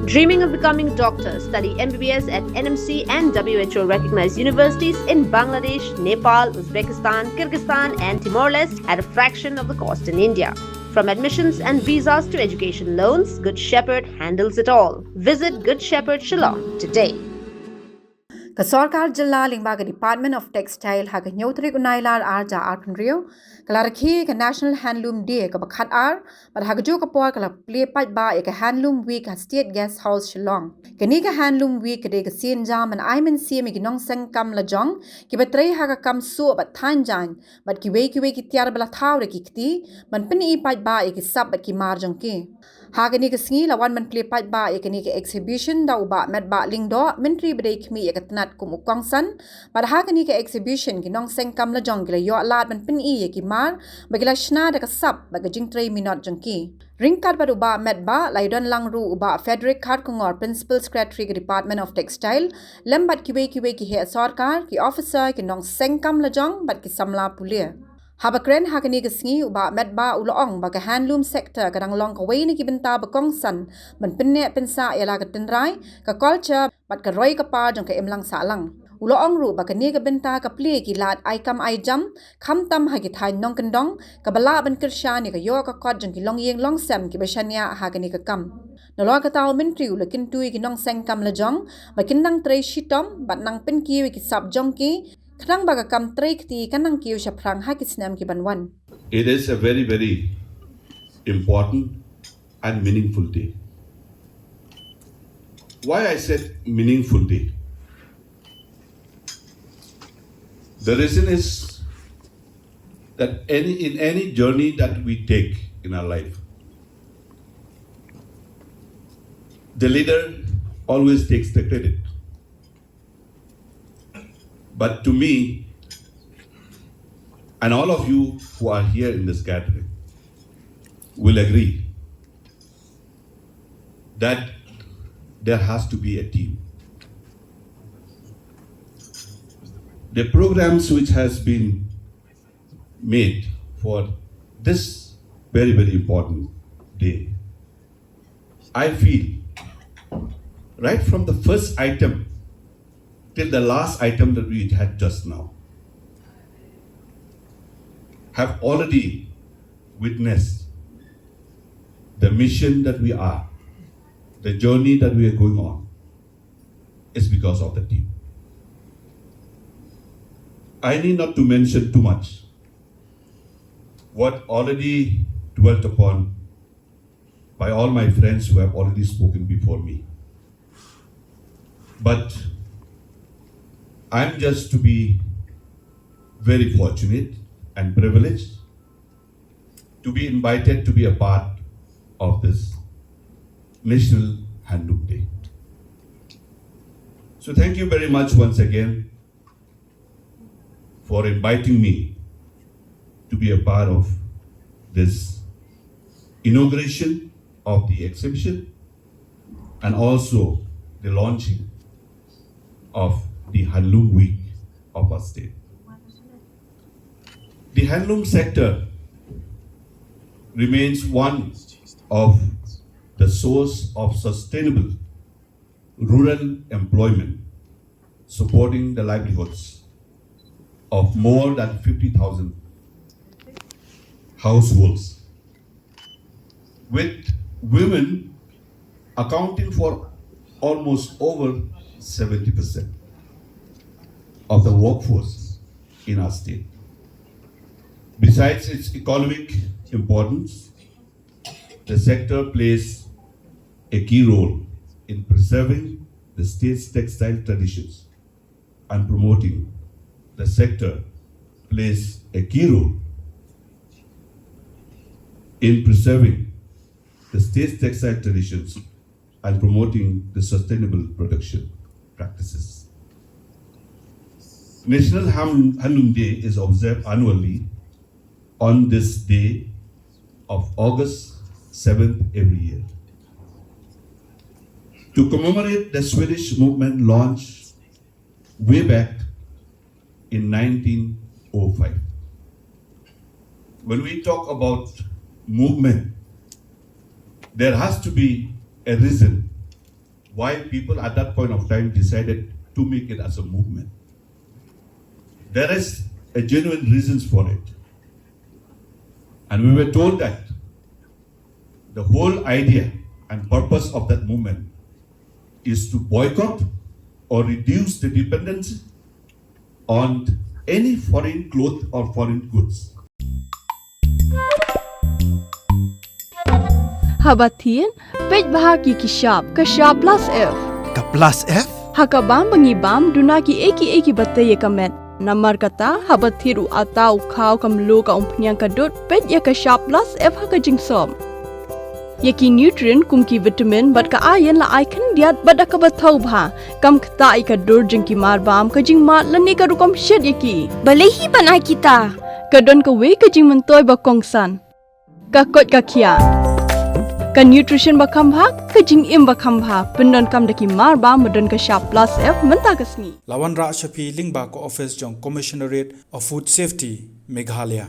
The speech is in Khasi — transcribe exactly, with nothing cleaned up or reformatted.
Dreaming of becoming a doctor? Study M B B S at N M C and W H O recognized universities in Bangladesh, Nepal, Uzbekistan, Kyrgyzstan, and Timor Leste at a fraction of the cost in India. From admissions and visas to education loans, Good Shepherd handles it all. Visit Good Shepherd Shillong today. Ka sorkar jylla lyngba ka Department of Textile ha ka hynñiew tarik u Nailar ar hajar arphew hynriew ka la rakhe ka National Handloom Day kaba khat ar, bad ha kajuh ka por ka la plie paidbah ïa ka Handloom Week ha State Guest House Shillong. Kane ka Handloom Week ka dei ka sien jam ban ai mynsiem ïa ki nongseng kam la jong kiba trei ha ka kam suh bad thaiñ jaiñ, bad kiwei kiwei ki tiar ba la thaw da ki kti, ban pyni paidbah ïa ki sap bad ki mar jong ki. Ha kane ka sngi la wan ban plie paidbah ïa kane ka exhibition da u Bah Metbah Lyngdoh, Myntri ba dei khmih ïa ka tnat kum u kongsan, bad ha kane ka exhibition ki nongseng kam la jong ki la ïoh lad ban pyni ïa ki mar ba ki la shna da ka sap bad ka jingtrei minot jong ki. Ryngkat bad u Bah Metbah la ïadon lang ruh u Bah Frederick Kharkongor, Principal Secretary ka Department of Textile, lem bad kiwei kiwei ki heh sorkar, ki officer, ki nongseng kam la jong bad ki samla pule. Haba kren ha kane ka sngi, u Bah Metbah u la ong ba ka handloom sector ka dang long kawei na ki bynta ba kongsan ban pynneh pynsah ïa la ka tynrai, ka culture bad ka roi ka par jong ka imlang sahlang. U la ong ruh ba kane ka bynta ka plie ïa ki lad ai kam ai jam, khamtam ha ki thaiñ nongkyndong, kaba lah ban kyrshan ïa ka ïoh ka kot jong ki longïing longsem kiba shaniah ha kane ka kam. Nalor kata, u Myntri u la kyntu ïa ki nongseng kam la jong ba kin nang trei shitom bad nang pynkiew ïa ki sap jong ki, khnang ba ka kam trei kti kan nang kiew shaphrang ha ki snem ki ban wan. It is a very, very important and meaningful day. Why I said meaningful day? The reason is that any, in any journey that we take in our life, the leader always takes the credit. But to me, and all of you who are here in this gathering will agree that there has to be a team. The programs which has been made for this very, very important day, I feel right from the first item till the last item that we had just now, have already witnessed the mission that we are, the journey that we are going on, is because of the team. I need not to mention too much what already dwelt upon by all my friends who have already spoken before me. But I'm just to be very fortunate and privileged to be invited to be a part of this National Handloom Day. So thank you very much once again for inviting me to be a part of this inauguration of the exhibition and also the launching of the Handloom Week of our state. The handloom sector remains one of the source of sustainable rural employment, supporting the livelihoods of more than fifty thousand households, with women accounting for almost over seventy percent of the workforce in our state. Besides its economic importance, the sector plays a key role in preserving the state's textile traditions and promoting. The sector plays a key role in preserving the state's textile traditions and promoting the sustainable production practices. National Ham- Handloom Day is observed annually on this day of August seventh every year. To commemorate the Swedish movement launch way back in nineteen oh five. When we talk about movement, there has to be a reason why people at that point of time decided to make it as a movement. There is a genuine reasons for it. And we were told that the whole idea and purpose of that movement is to boycott or reduce the dependency on any foreign cloth or foreign goods. Haba thied, peit bha ki ki shap, ka shap plus F. Ka plus F? Ha ka bam ba ngi bam, duna ki ei ki ei ki ba tei ïa ka met. Namar kata, haba thied u ata u khaw ka mluh ka umphniang ka dud, peit ïa ka shap plus F ha ka jingsop. Ïa ki nutrient kum ki vitamin bad ka iron la ai khyndiat bad da kaba thaw bha. Kam ktah ïa ka dur jong ki mar bam, ka jingmad lane ka rukom shet ïa ki. Balei hi ban ai kita? Ka don kawei ka jingmyntoi ba kongsan. Ka koit ka khiah. Ka nutrition ba kham bha, ka jingim ba kham bha. Pyndonkam da ki mar bam ba don ka shap plus F mynta ka sngi. La wanrah sha phi lyngba ka office jong Commissionerate of Food Safety, Meghalaya.